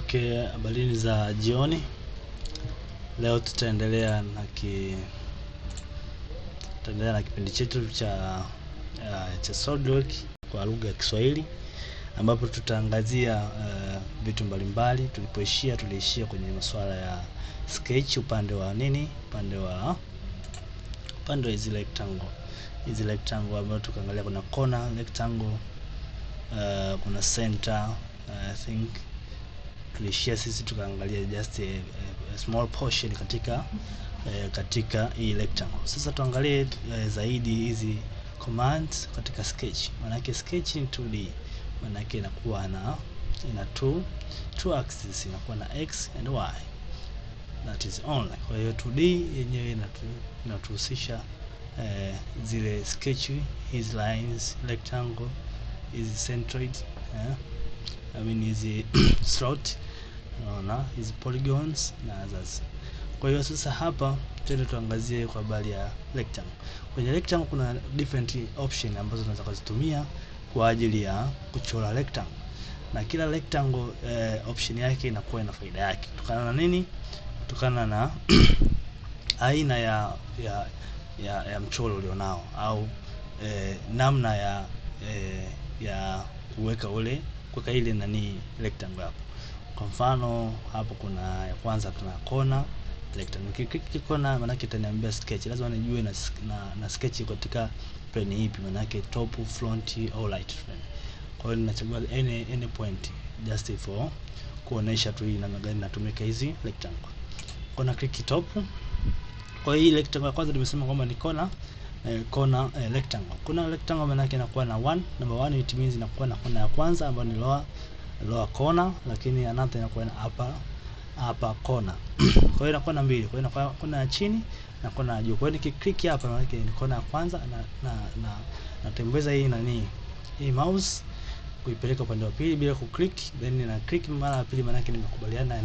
Okay, habarini za jioni. Leo tutaendelea na kipindi chetu cha SolidWorks kwa lugha ya Kiswahili, ambapo tutaangazia vitu mbalimbali. Tulipoishia tuliishia kwenye masuala ya sketch, upande wa nini? Upande wa hizi rectangle. Hizi rectangle ambapo tukaangalia kuna corner rectangle, kuna center. I think tulishia sisi tukaangalia just a small portion katika hii rectangle. Sasa tuangalie zaidi hizi commands katika sketch. Maana sketch ni 2D. Maana inakuwa na ina two axes, inakuwa na x and y. That is only. Kwa hiyo 2D yenyewe inatuhusisha zile sketch, hizi lines, rectangle, hizi centroid, I mean hizi slot, unaona hizi polygons na others. Kwa hiyo sasa hapa twende tuangazie kwa habari ya rectangle. Kwenye rectangle kuna different option ambazo tunaweza kuzitumia kwa ajili ya kuchora rectangle. Na kila rectangle option yake inakuwa ina faida yake. Kutokana na nini? Kutokana na aina ya mchoro ulionao au namna ya kuweka ule kuweka ile nani rectangle hapo. Kwa mfano hapo kuna ya kwanza tuna corner rectangle. Nikiklik corner maana yake itaniambia sketch. Lazima nijue na sketch katika plane ipi, maana yake top, front au right plane. Kwa hiyo ninachagua any point just for kuonesha tu hii namna gani natumika hizi rectangle. Kona click top. Kwa hii rectangle ya kwanza nimesema kwamba ni corner corner rectangle. Kuna rectangle maana yake inakuwa na 1, number 1 it means inakuwa na kona ya kwanza ambayo ni lower corner, lakini another inakuwa na upper corner. Kwa hiyo inakuwa na mbili. Kwa hiyo inakuwa kona ya chini na kona ya juu. Kwa hiyo nikiklik hapa maana yake ni kona ya kwanza na natembeza hii nani hii mouse kuipeleka upande wa pili bila kuclick, then nina click mara ya pili maana yake nimekubaliana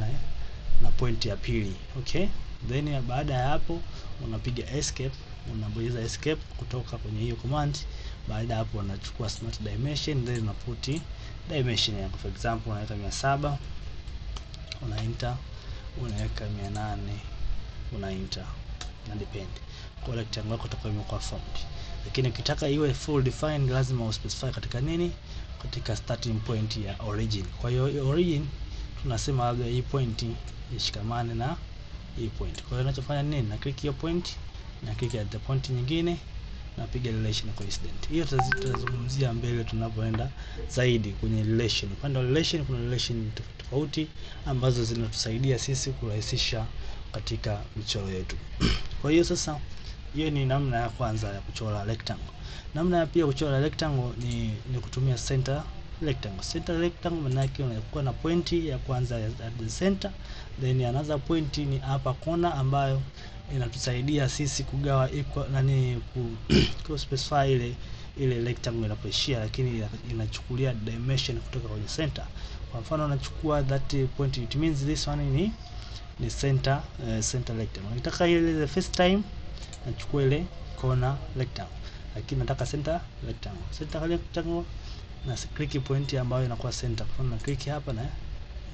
na point ya pili. Okay? Then baada ya hapo unapiga escape, unabonyeza escape kutoka kwenye hiyo command. Baada ya hapo unachukua smart dimension, then unaputi dimension yako. For example unaweka 700, una enter, unaweka 800, una enter, na depend. Kwa rectangle yako itakuwa imekuwa formed. Lakini ukitaka iwe full defined lazima uspecify katika nini? Katika starting point ya origin. Kwa hiyo origin tunasema labda hii point ishikamane na hii point. Kwa hiyo ninachofanya nini? Na click hiyo point, na click at the point nyingine, napiga relation coincident. Hiyo tutazungumzia mbele tunapoenda zaidi kwenye relation. Upande wa relation kuna relation tofauti ambazo zinatusaidia sisi kurahisisha katika michoro yetu. Kwa hiyo sasa hiyo ni namna ya kwanza ya kuchora rectangle. Namna ya pili ya kuchora rectangle ni kutumia center rectangle. Center rectangle maana yake unakuwa na pointi ya kwanza at the center, then another point ni upper corner ambayo inatusaidia sisi kugawa equal nani ku specify ile rectangle inapoishia, lakini inachukulia dimension kutoka kwenye center. Kwa mfano unachukua that point, it means this one ni center center rectangle. Nataka ile the first time nachukua ile corner rectangle, lakini nataka center rectangle. Center rectangle na click point ambayo inakuwa center. Kwa mfano na click hapa na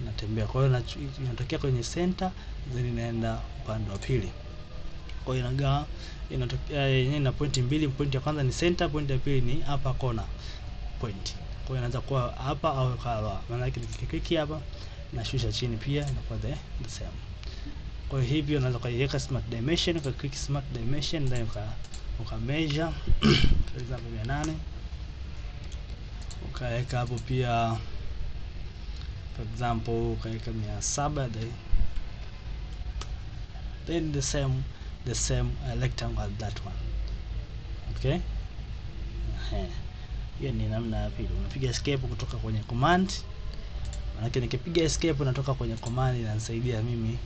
inatembea. Kwa hiyo inatokea kwenye center then inaenda upande wa pili. Kwa hiyo inagawa, inatokea yenyewe na point mbili. Point ya kwanza ni center, point ya pili ni upper corner point. Kwa hiyo inaanza kuwa hapa au kwa maana yake nikiklik hapa nashusha chini pia inakuwa the same. Kwa hivyo unaweza kuiweka smart dimension, kwa click smart dimension then uka measure for example 800, ukaweka hapo pia for example ukaweka 700, then the same rectangle as that one. Okay? Hiyo ni namna ya pili. Unapiga escape kutoka kwenye command. Maana nikipiga escape natoka kwenye command inanisaidia mimi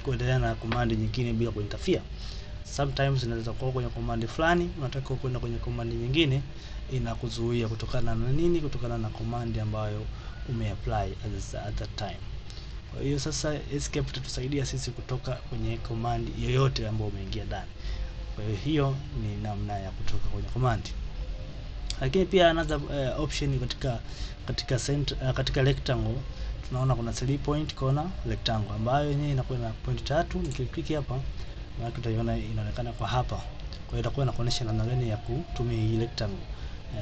kuendelea na command nyingine bila kuinterfere. Sometimes unaweza kuwa kwenye command fulani, unataka kwenda kwenye command nyingine, inakuzuia kutokana na nini? Kutokana na command ambayo umeapply at that time. Kwa hiyo sasa escape itatusaidia sisi kutoka kwenye command yoyote ambayo umeingia ndani. Kwa hiyo ni namna ya kutoka kwenye command. Lakini pia another option katika center, katika rectangle Tunaona kuna 3 point corner rectangle ambayo yenyewe inakuwa na point tatu. Nikiklik hapa, maana utaiona inaonekana kwa hapa. Kwa hiyo itakuwa inakuonyesha namna gani ya kutumia hii rectangle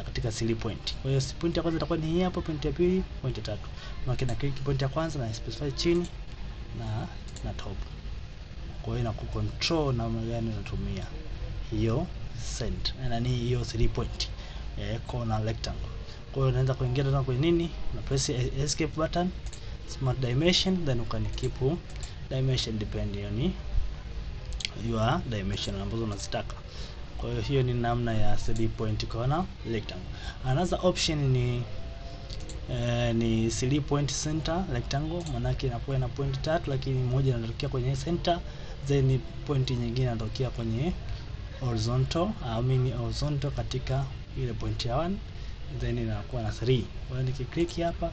katika 3 point. Kwa hiyo point ya kwanza itakuwa ni hii hapa, point ya pili, point ya tatu. Maana na click point ya kwanza na specify chini na top. Kwa hiyo inakucontrol namna gani unatumia hiyo center, nani hiyo 3 point corner rectangle. Kwa hiyo unaweza kuingia tena kwenye nini, una press escape button, smart dimension, then you can keep dimension depending on your dimension ambazo unazitaka. Kwa hiyo hiyo ni namna ya 3 point corner rectangle. Another option ni 3 point center rectangle, maana inakuwa ina point tatu, lakini moja inatokea kwenye center, then point nyingine inatokea kwenye horizontal, I mean horizontal katika ile point ya 1, then inakuwa na 3. Kwa hiyo nikiklik hapa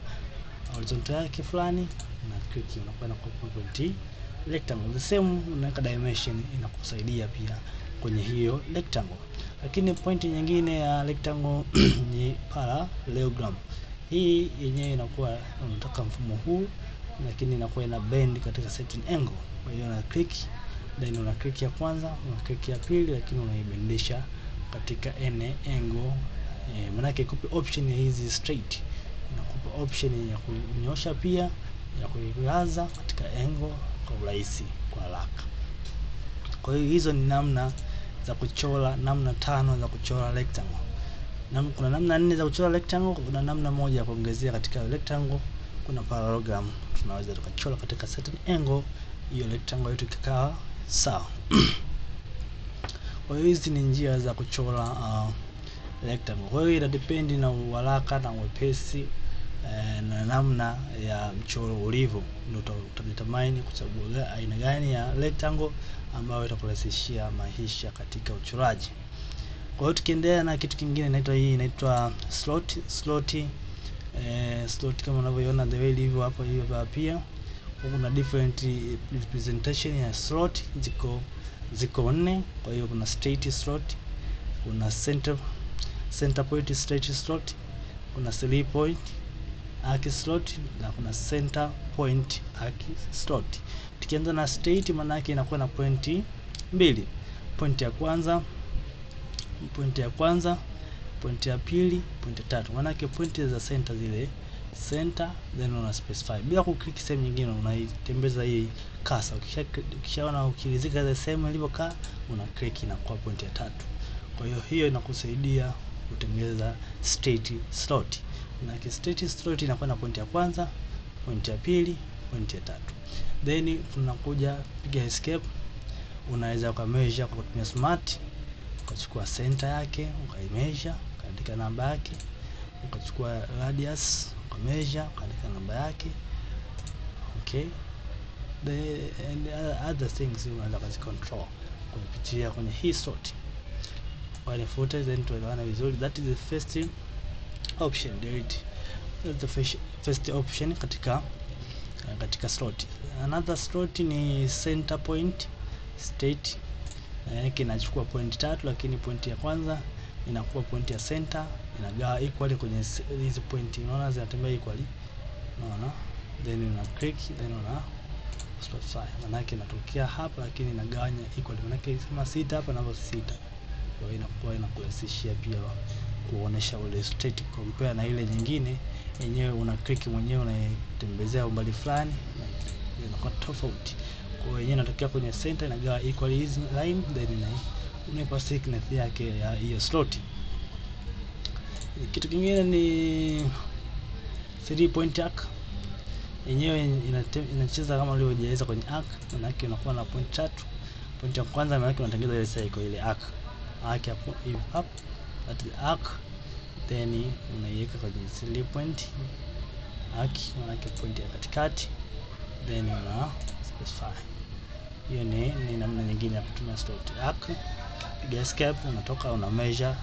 horizontal yake fulani na click, unakuwa na point rectangle. The same unaweka dimension inakusaidia pia kwenye hiyo rectangle. Lakini point nyingine ya rectangle ni parallelogram. Hii yenyewe inakuwa unataka mfumo huu, lakini inakuwa ina bend katika certain angle. Kwa hiyo una click, then una click ya kwanza, una click ya pili, lakini unaibendisha katika any angle. Maana yake ikupe option ya hizi straight, inakupa option ya kunyosha pia ya kuilaza katika angle kwa urahisi, kwa haraka. Kwa hiyo hizo ni namna za kuchora, namna tano za kuchora rectangle. Na kuna namna nne za kuchora rectangle, kuna namna moja ya kuongezea katika rectangle, kuna parallelogram tunaweza tukachora katika certain angle, hiyo rectangle yetu ikakaa sawa. Kwa hiyo hizi ni njia za kuchora rectangle. Kwa hiyo ina depend na uharaka na uwepesi na namna ya mchoro ulivyo, ndio utadetermine kuchagua aina gani ya rectangle ambayo itakurahisishia maisha katika uchoraji. Kwa hiyo tukiendelea na kitu kingine inaitwa hii inaitwa slot. Slot kama unavyoiona the way ilivyo hapo, hiyo pia kuna different representation ya slot, ziko nne. Kwa hiyo kuna straight slot, kuna center point straight slot, kuna 3 point arc slot na kuna center point arc slot. Tukianza na straight, maana yake inakuwa na pointi mbili, point ya kwanza, point ya kwanza, point ya pili, point ya tatu. Maana yake point za center zile center, then una specify bila kuklik sehemu nyingine, unaitembeza hii cursor. Ukishaona ukiridhika ile sehemu ilivyokaa, una click inakuwa point ya tatu. Kwa hiyo hiyo inakusaidia kutengeneza straight slot. Na straight slot inakuwa na point ya kwanza, point ya pili, point ya tatu. Then tunakuja piga escape, unaweza ukameasure kwa kutumia smart, ukachukua center yake ukaimeasure, ukaandika namba yake, ukachukua radius ukameasure, ukaandika namba yake. Okay, the and other things unaweza kuzicontrol kupitia kwenye hii slot. Kwa hiyo footage, then tuelewane vizuri. That is the first option, delete. That's the first option katika slot. Another slot ni center point state, kinachukua point tatu, lakini point ya kwanza inakuwa point ya center, inagawa equally kwenye hizi point, unaona zinatembea equally, unaona, then una click, then una specify, maana yake inatokea hapa, lakini inagawanya equally, maana yake kama sita hapa na sita. Kwa hiyo inakuwa inakurahisishia pia kuonesha ule straight compare na ile nyingine yenyewe una click mwenyewe unaitembezea umbali fulani, inakuwa tofauti. Kwa hiyo yenyewe inatokea kwenye center, inagawa equally hizi line, then unaipa thickness yake ya hiyo slot. Kitu kingine ni 3 point arc, yenyewe inacheza kama ulivyojieleza kwenye arc, maana yake unakuwa na point tatu. Point ya kwanza maana yake unatengeneza ile circle, ile arc hapo hivi hapo, that is arc, then unaiweka kwenye 3 point arc, maana yake point ya katikati, then una specify. Hiyo ni namna nyingine ya kutumia slot arc. Piga escape, unatoka, una measure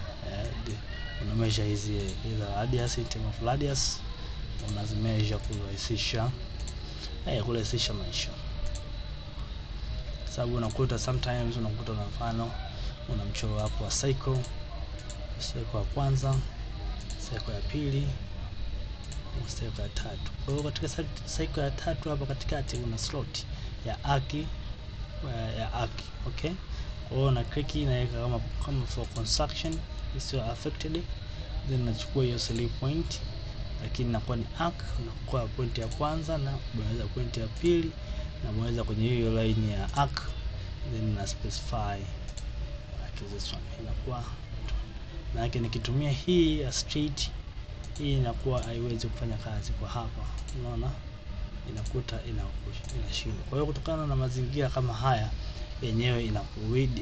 una measure hizi radius, in terms of radius unazimeasure kurahisisha maisha, sababu unakuta sometimes unakuta na mfano una mchoro wako wa cycle, cycle ya kwanza, cycle ya pili, Cycle ya tatu. Kwa hiyo katika cycle ya tatu hapa katikati una slot ya arc, ya arc. Okay, kwa hiyo na click inaweka kama for construction isiyo affected, then nachukua hiyo 3 point, lakini inakuwa ni arc, nakuwa point ya kwanza na bonyeza point ya pili na bonyeza kwenye hiyo line ya arc, then na specify like this one, inakuwa na yake. Nikitumia hii ya straight hii inakuwa haiwezi kufanya kazi kwa hapa, unaona inakuta inashindwa. Kwa hiyo kutokana na mazingira kama haya yenyewe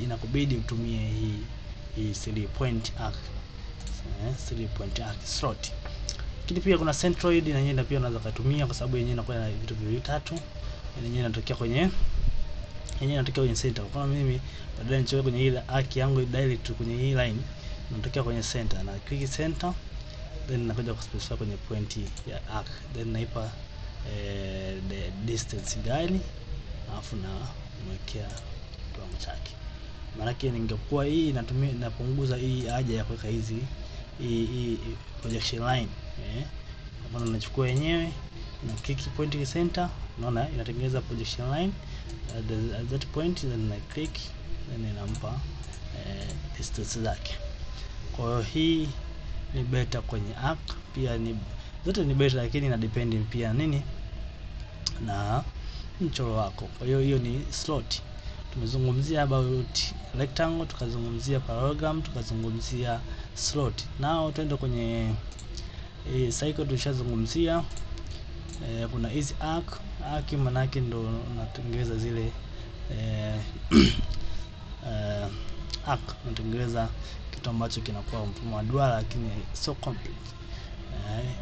inakubidi utumie hii 3 point arc, 3 point arc slot. Lakini pia kuna centroid na yenyewe pia unaweza kutumia kwa sababu yenyewe inakuwa na vitu vitatu, yenyewe inatokea kwenye center. Kwa mimi badala nichoe kwenye ile arc yangu direct kwenye hii line, inatokea kwenye center na click center, then nakuja kuspecify kwenye point ya arc, then naipa the distance gani, alafu na mwekea kiwango chake. Maana ningekuwa hii inatumia inapunguza hii haja ya kuweka hizi hii projection line. Kwa mfano nachukua yenyewe na click point center, unaona inatengeneza projection line at that point, then na click, then inampa distance zake. Kwa hiyo hii ni better kwenye arc, pia ni zote ni better, lakini ina depend pia nini na mchoro wako. Kwa hiyo hiyo ni slot. Tumezungumzia about rectangle, tukazungumzia parallelogram, tukazungumzia slot. Now twende kwenye cycle tulishazungumzia. Kuna hizi arc. Arc maana yake ndo unatengeneza zile arc, unatengeneza kitu ambacho kinakuwa mfumo wa duara lakini so complete,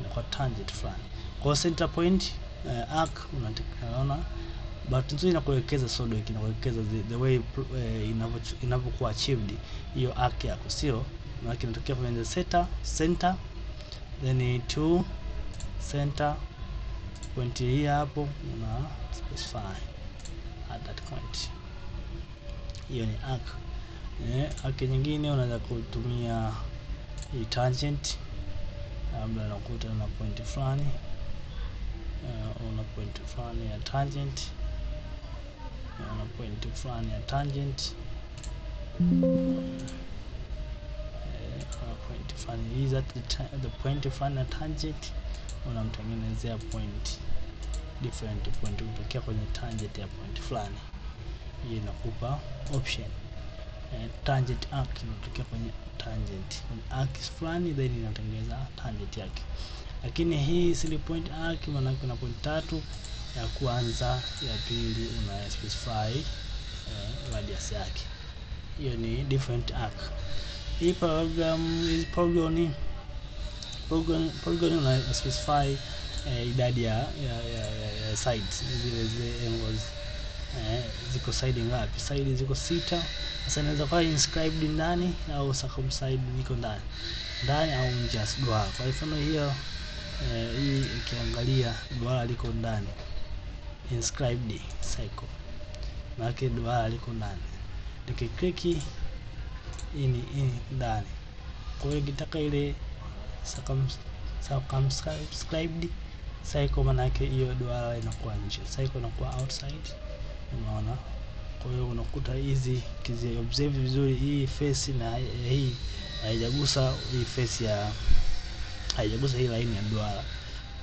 inakuwa tangent fulani. Kwa center point arc unaona, but nzuri inakuelekeza SolidWorks inakuelekeza the way inavyokuwa achieved hiyo arc yako, sio? Maana inatokea kwenye center then to center point hii hapo una specify at that point. Hiyo ni arc. Arc nyingine unaweza kutumia hii tangent, labda unakuta una point fulani, una point fulani ya tangent, una point fulani ya tangent, una point fulani hii that the point fulani ya tangent, unamtengenezea point different point kutokea kwenye tangent ya point fulani. Hii inakupa option tangent arc inatokea kwenye tangent arc fulani, then inatengeneza tangent yake. Lakini hii 3 point arc maana yake una point tatu, ya kwanza ya pili una specify radius yake. Hiyo ni different arc. Hii parallelogram, hii polygon una specify idadi ya sides, zile angles. Ziko side ngapi? Side ziko 6. Sasa inaweza kuwa inscribed ndani au circumscribed, iko ndani au nje ya duara. Kwa mfano hiyo hii ikiangalia duara liko ndani, inscribed cycle, maana duara liko ndani. Nikiklik hii ni ndani. Kwa hiyo nikitaka ile circumscribed cycle, maana yake hiyo duara inakuwa nje, cycle inakuwa outside. Unaona? Kwa hiyo unakuta hizi kizi observe vizuri, hii face na hii haijagusa hii face ya, haijagusa hii line ya duara.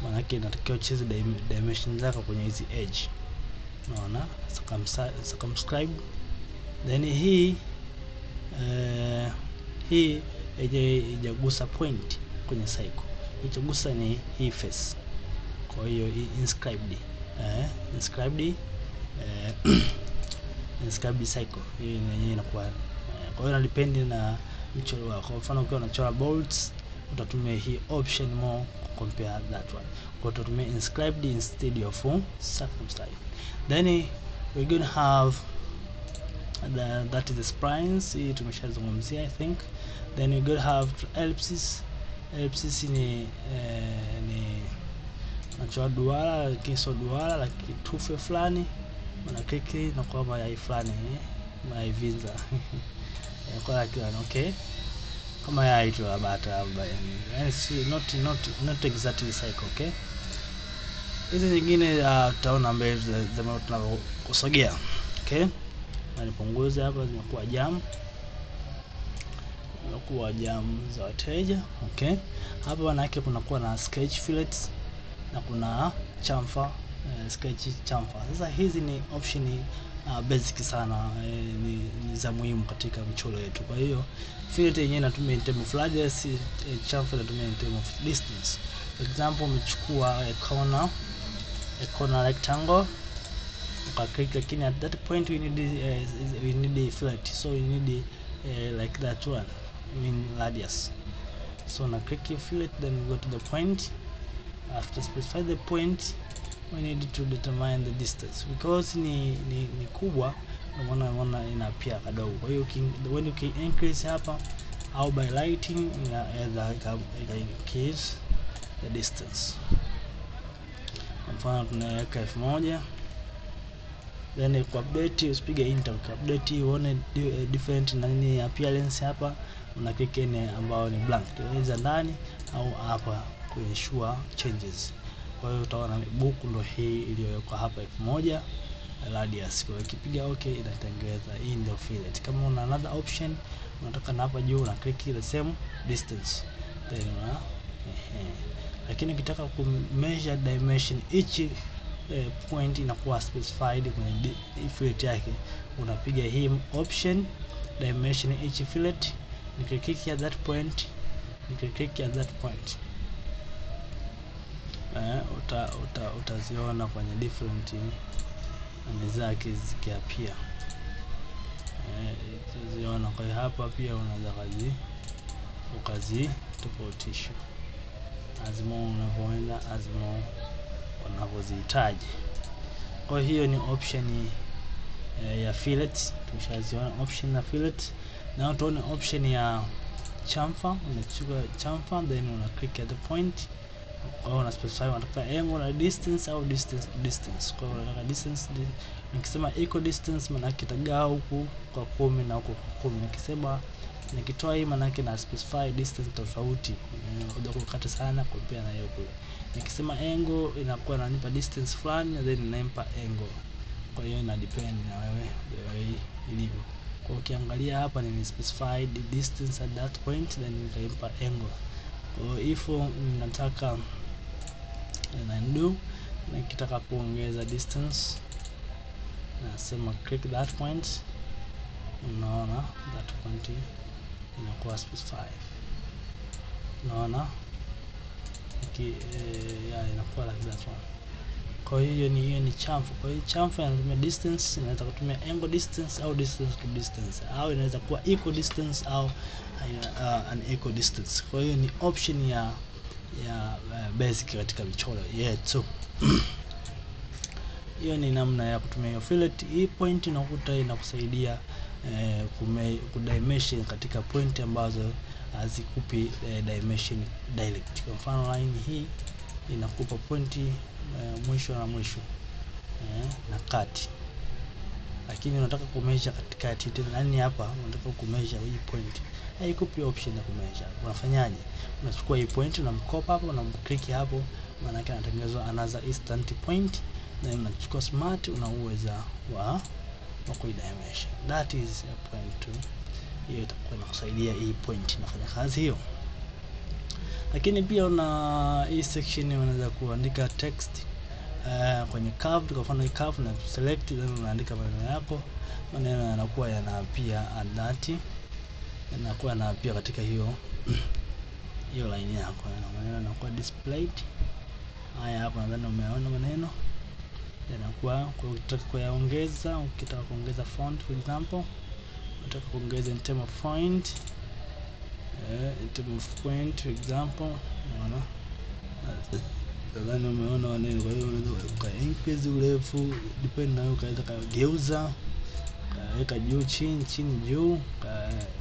Maana yake inatakiwa ucheze dimension zako kwenye hizi edge. Unaona? Circumscribe. Then hii hii haijagusa point kwenye cycle. Ilichogusa ni hii face. Kwa hiyo hii inscribed, inscribed inscribed cycle hii yenyewe inakuwa kwa hiyo inadepend na mchoro wako. Kwa mfano ukiwa unachora bolts utatumia hii option more compare that one. Kwa utatumia inscribed instead of circumscribed. Then we're going to have that is the splines, hii tumeshazungumzia I think. Then we're going to have ellipses. Ellipses ni unachora duara lakini sio duara, lakini tufe fulani una click na kwa mayai fulani, mayai vinza kwa lakini okay, kama yai tu la bata labda, yani si not exactly cycle. Okay, hizi zingine tutaona mbele tunavyosogea. Okay, na nipunguze hapa, zimekuwa jam, zimekuwa jam za wateja. Okay, hapa maana yake kunakuwa na sketch fillets na kuna chamfer, sketch chamfer. Sasa hizi ni option basic sana, ni za muhimu katika michoro yetu. Kwa hiyo fillet yenyewe inatumia in term of radius, chamfer inatumia in term of distance. For example, umechukua a corner rectangle ukaklik, lakini at that point we need a fillet, so we need like that one, I mean radius. So na click fillet, then we go to the point. After specify the point, we need to determine the distance because ni kubwa, ndio maana inapia kadogo. Kwa hiyo when you can increase hapa au by lighting inaweza increase the distance. Kwa mfano tunaweka 1000, then ku update usipige enter, ku update uone different nani appearance hapa, una click any ambao ni blank, tunaweza ndani au hapa ku ensure changes. Kwa hiyo utaona book ndo hii iliyowekwa hapa 1000 radius. Kwa hiyo ukipiga okay inatengeneza hii ndio fillet. Kama una another option unataka na hapa juu una click the same distance then una lakini ukitaka ku measure dimension each point inakuwa specified kwenye fillet yake, unapiga hii option dimension each fillet, nikiklik at that point, nikiklik at that point utaziona kwenye different zake zikiapia, utaziona. Kwa hiyo hapa pia unaweza ukazi tofautisha as more unavyoenda, as more unavyozihitaji. Kwa hiyo ni option ya fillet, tumeshaziona option ya fillet. Na tuone option ya chamfer. Unachukua chamfer then una click at the point. Kwa hiyo una specify unataka angle na distance au distance to distance. Kwa hiyo unataka distance, nikisema equal distance maana yake itagawa huku kwa 10 na huku kwa 10. Nikisema nikitoa hii maana yake na specify distance tofauti, inakuja kukata sana compare na hiyo kule. Nikisema angle inakuwa inanipa distance fulani na then inanipa angle. Kwa hiyo ina depend na wewe the way ilivyo. Kwa ukiangalia hapa ni specified distance at that point then nitaimpa angle. Kwa hiyo if nataka na do nikitaka kuongeza distance nasema click that point, unaona that point inakuwa specified, unaona inakuwa like that one. Kwa hiyo ni chamfer. Kwa hiyo chamfer inatumia distance, inaweza kutumia angle distance au distance to distance, au inaweza kuwa equal distance au an equal distance. Kwa hiyo ni option ya basic katika michoro yetu. Hiyo ni namna ya kutumia hiyo fillet. Hii point unakuta inakusaidia kudimension katika point ambazo hazikupi dimension direct. Kwa mfano line hii inakupa pointi mwisho na mwisho na kati, lakini unataka kumeasure katikati tena, yani hapa unataka kumeasure hii point, haikupi option ya kumeasure. Unafanyaje? Unachukua hii point unamkopa hapo, unamclick hapo, maana yake anatengenezwa another instant point, na unachukua smart, una uweza wa kuidimension. That is a point 2. Hiyo itakuwa inakusaidia, hii point inafanya kazi hiyo. Lakini pia una hii section unaweza kuandika text kwenye curve. Kwa mfano hii curve na select then unaandika maneno yako, maneno yanakuwa yanaapia adati, yanakuwa yanaapia katika hiyo hiyo line yako, na maneno yanakuwa displayed. Haya hapa nadhani umeona maneno yanakuwa. Kwa ukitaka kuyaongeza, ukitaka kuongeza font for example, unataka kuongeza in term of font, in term of point for example, unaona nadhani umeona maneno. Kwa hiyo unaweza uka increase urefu depend na wewe, ukaweza kugeuza kaweka juu chini, chini juu,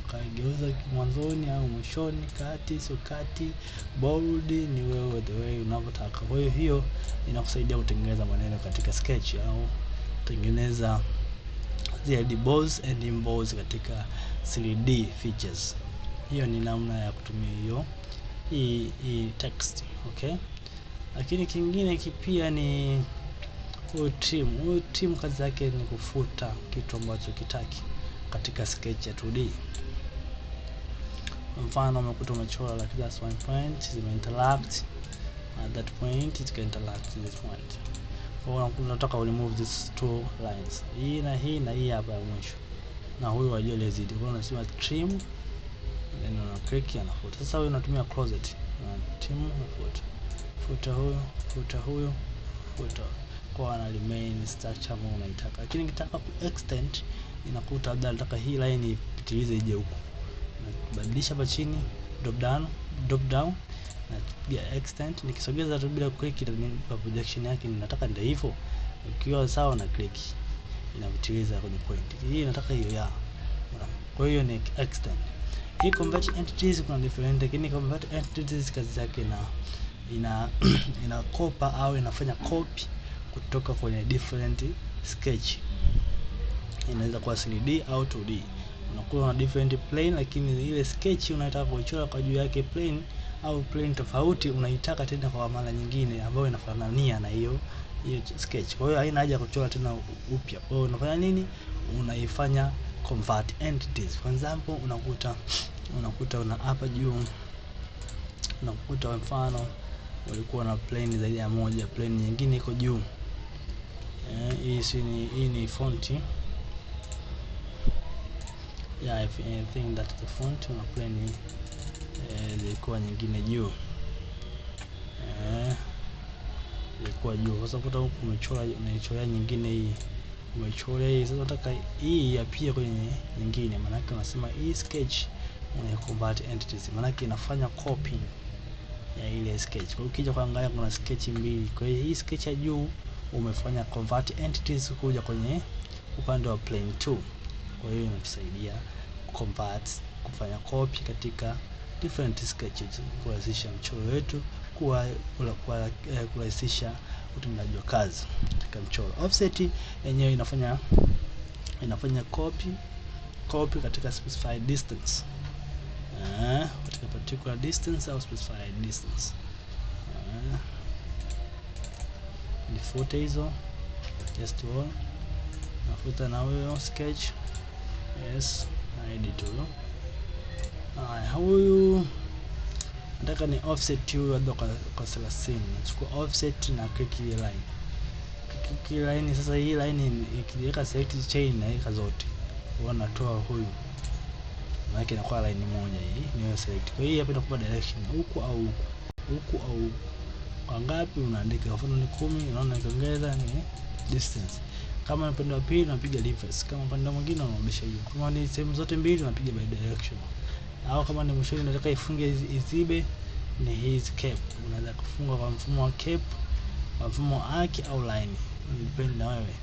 kageuza mwanzoni au mwishoni, kati sio kati, bold, ni wewe the way unavyotaka. Kwa hiyo hiyo inakusaidia kutengeneza maneno katika sketch au kutengeneza zile balls and emboss katika 3D features. Hiyo ni namna ya kutumia hiyo hii text, okay. Lakini kingine kipia ni huyu trim. Huyu trim kazi yake ni kufuta kitu ambacho kitaki katika sketch ya 2D. Mfano umekuta umechora like that's one point zime interact at that point, it can interact this point. Kwa hiyo unataka remove these two lines, hii na hii na hii hapa ya mwisho, na huyu wajua ile zidi. Kwa hiyo unasema trim, then una click anafuta. Sasa huyu unatumia closet na trim, unafuta futa huyu, futa huyu, futa, kwa ana remain structure ambayo unaitaka. Lakini nikitaka ku extend, inakuta labda nataka hii line ipitilize ije huku, nabadilisha hapa chini drop down, drop down napiga extend. Nikisogeza tu bila click itanipa projection yake, ninataka ndio hivyo. Ikiwa sawa na click inapitiliza kwenye point hii, nataka hiyo ya. Kwa hiyo ni extend. Hii convert entities kuna different, lakini convert entities kazi yake ina inakopa au inafanya copy kutoka kwenye different sketch. Inaweza kuwa 3D au 2D. Unakuwa na different plane, lakini ile sketch unataka kuichora kwa juu yake plane au plane tofauti unaitaka tena kwa mara nyingine ambayo inafanania na hiyo hiyo sketch. Kwa hiyo haina haja ya kuchora tena upya. Kwa hiyo unafanya nini? Unaifanya convert entities. For example, unakuta una hapa juu unakuta mfano ulikuwa na plane zaidi ya moja, plane nyingine iko juu. Hii si ni hii ni font. Yeah, if I think that the font una plane ilikuwa nyingine juu. Ilikuwa juu. Sasa ukuta huku umechora, unaichorea nyingine hii. Umechora hii. Sasa unataka hii ya pia kwenye nyingine. Maana yake unasema hii sketch una convert entities. Maana yake inafanya copy ya ile sketch. Kwa hiyo ukija kuangalia kuna sketch mbili. Kwa hiyo hii sketch ya juu umefanya convert entities kuja kwenye upande wa plane 2. Kwa hiyo inatusaidia convert, kufanya copy katika different sketches, kurahisisha mchoro wetu, kurahisisha utendaji wa kazi katika mchoro. Offset yenyewe inafanya copy katika specified distance. Katika particular distance au specified distance. Nifute hizo just all, nafuta na huyo sketch. Yes, na edit huyo. Haya, huyu nataka ni offset huyu labda kwa 30. Nachukua offset na click hii line. Click hii line. Sasa hii line ikiweka select chain naweka zote. Kwa natoa huyu. Maana inakuwa line moja hii, niyo select. Kwa hiyo hapa inakupa direction huku au huku. Huku au huku. Kwa ngapi unaandika? Kwa mfano ni 10, unaona nikiongeza ni distance. Kama upande wa pili unapiga reverse, kama upande mwingine unarudisha hiyo. Kama ni sehemu zote mbili unapiga by direction. Au kama ni mwishoni unataka ifunge izibe, ni hizi cap. Unaweza kufunga kwa mfumo wa cap, kwa mfumo wa arc au line. Depend na wewe.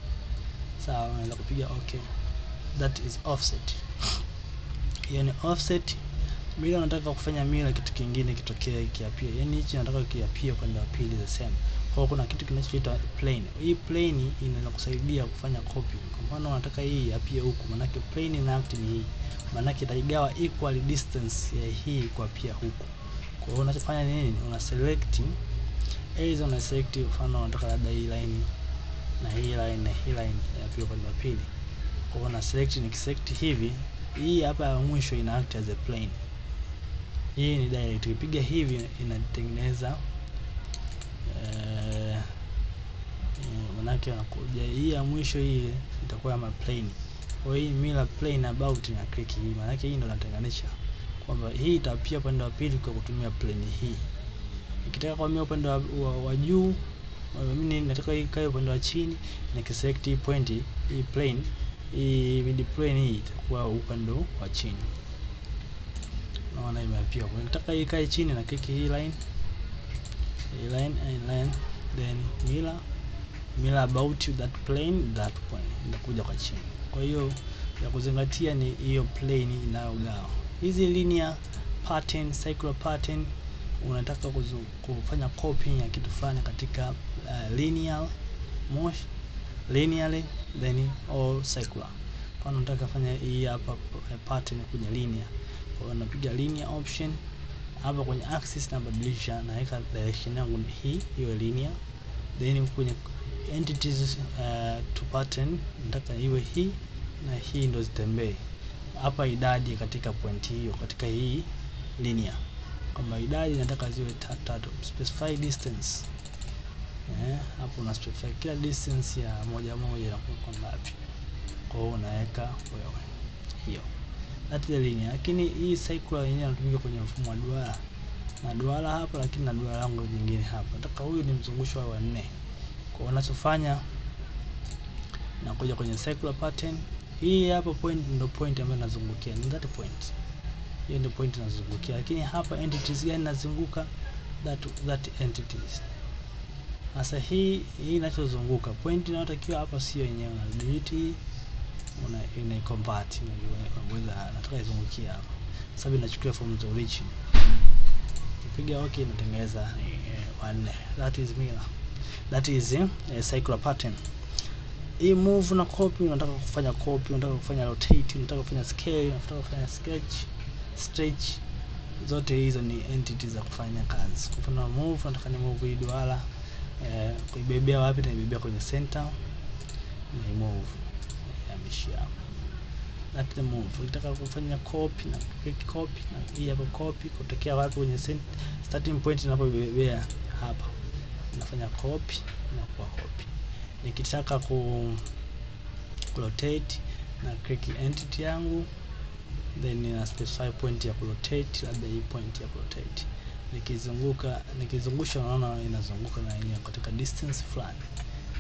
Sawa, unaweza kupiga okay. That is offset. Hiyo ni offset. Mila unataka kufanya mila kitu kingine kitokee kiapia. Yaani hichi nataka kiapia upande wa pili the same. Kwa hiyo kuna kitu kinachoitwa plane. Hii plane inaweza kusaidia kufanya copy. Kwa mfano unataka hii apie huku, maana yake plane ina act ni hii. Maana yake itaigawa equal distance ya hii kwa pia huku. Kwa hiyo unachofanya ni nini? Una select either una select mfano unataka labda hii line na hii line na hii line ya pia upande wa pili. Kwa hiyo una select, nikiselect hivi, hii hapa ya mwisho ina act as a plane. Hii ni direct. Ukipiga hivi inatengeneza manake inakuja hii ya mwisho, hii itakuwa kama plane. Kwa hiyo hii mirror plane about na click hii, manake hii ndio inatenganisha kwamba hii itapia upande wa pili kwa kutumia plane hii. Nikitaka kwa mimi upande wa juu, mimi nataka hii ikae upande wa chini, nikiselect hii point, hii plane, hii mid plane hii itakuwa upande wa chini. Naona imeapia. Kwa nataka hii ikae chini na click hii line, hii line and line, then mirror about that plane, that point inakuja kwa chini. Kwa hiyo ya kuzingatia ni hiyo plane inayogawa. Hizi linear pattern, circular pattern, unataka kufanya copy ya kitu fulani katika linear motion, linearly then or circular. Kwa hiyo unataka kufanya hii hapa pattern kwenye linear. Kwa hiyo napiga linear option hapa kwenye axis, nabadilisha, naweka direction yangu ni hii iwe linear, then kwenye entities to pattern nataka iwe hii na hii ndo zitembee hapa, idadi katika point hiyo, katika hii linear, kwamba idadi nataka ziwe tatu tatu. Specify distance, hapo una specify kila distance ya moja moja inakuwa ngapi, kwa hiyo unaweka wewe hiyo, that is the linear. Lakini hii circular yenyewe inatumika kwenye mfumo wa duara, na duara hapa, lakini na duara langu nyingine hapa, nataka huyu ni mzungusho wa 4. Kwa hiyo unachofanya, nakuja kwenye circular pattern hii hapa, point ndo point ambayo nazungukia, ni that point, hiyo ndio point nazungukia. Lakini hapa entities gani nazunguka? That entities. Sasa hii inachozunguka point inayotakiwa hapa sio yenyewe, una delete hii, una ina convert, unaweza nataka izungukie hapa, sababu inachukua from the origin. Piga okay, inatengeneza 4. That is mirror, that is a circular pattern. Hii move na copy, unataka kufanya copy, unataka kufanya rotate, unataka kufanya scale, unataka kufanya sketch, stretch, zote hizo ni entities za kufanya kazi. Kwa mfano move, nataka ni move hii duara, kuibebea wapi? Naibebea kwenye center na move hamishia hapa, that the move. Ukitaka kufanya copy na click copy, na hii hapo copy kutokea wapi? Kwenye starting point ninapoibebea hapa, nafanya copy na kwa copy. Nikitaka ku rotate na click entity yangu, then nina specify point ya kurotate, labda hii point ya kurotate. Nikizunguka, nikizungusha, unaona inazunguka na yenyewe katika distance fulani,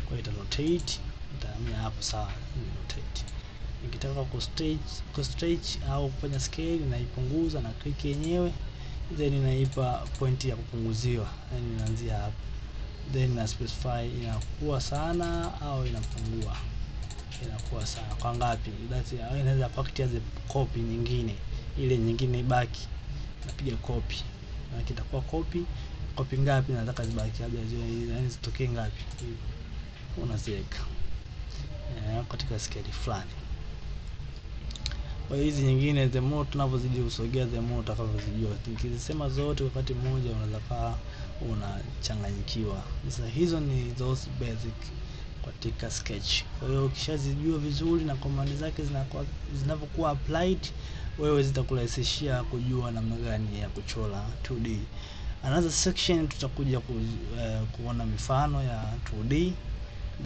kwa hiyo ita rotate, itahamia hapo, sawa, ni rotate. Nikitaka ku stretch au kufanya scale, naipunguza na click yenyewe, then naipa point ya kupunguziwa, yani inaanzia hapo, then na specify inakuwa sana au inapungua, inakuwa sana kwa ngapi, that's it. Inaweza packed as a copy nyingine, ile nyingine ibaki, napiga copy na kitakuwa copy, copy ngapi nataka zibaki, labda ziwe, yani zitokee ngapi, unaziweka katika scale fulani. Kwa hizi nyingine, the more tunavyozidi kusogea, the more utakavyozijua. Nikizisema zote wakati mmoja unaweza kaa unachanganyikiwa. Sasa hizo ni those basic katika sketch. Kwa hiyo ukishazijua vizuri na command zake zinakuwa zinavyokuwa applied, wewe zitakurahisishia kujua namna gani ya kuchora 2D. Another section tutakuja kuona mifano ya 2D,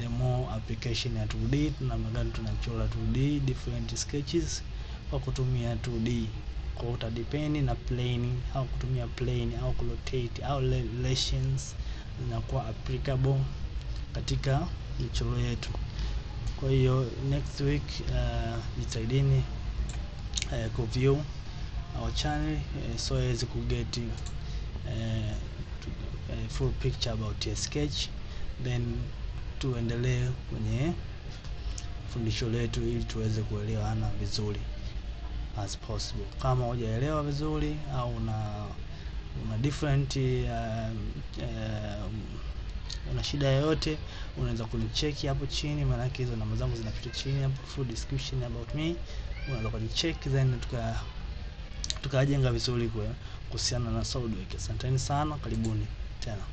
the more application ya 2D, namna gani tunachora 2D different sketches kwa kutumia 2D. Kwa utadepend na plane au kutumia plane au kurotate au relations zinakuwa applicable katika michoro yetu. Kwa hiyo next week jitahidini ku view our channel so as ku get full picture about your sketch, then tuendelee kwenye fundisho letu ili tuweze kuelewana vizuri as possible. Kama hujaelewa vizuri au una different una shida yoyote, unaweza kunicheki hapo chini, maana yake hizo namba zangu zinapita chini hapo, full description about me, unaweza kunicheki then tukajenga vizuri kuhusiana na SolidWorks. Asanteni sana, karibuni tena.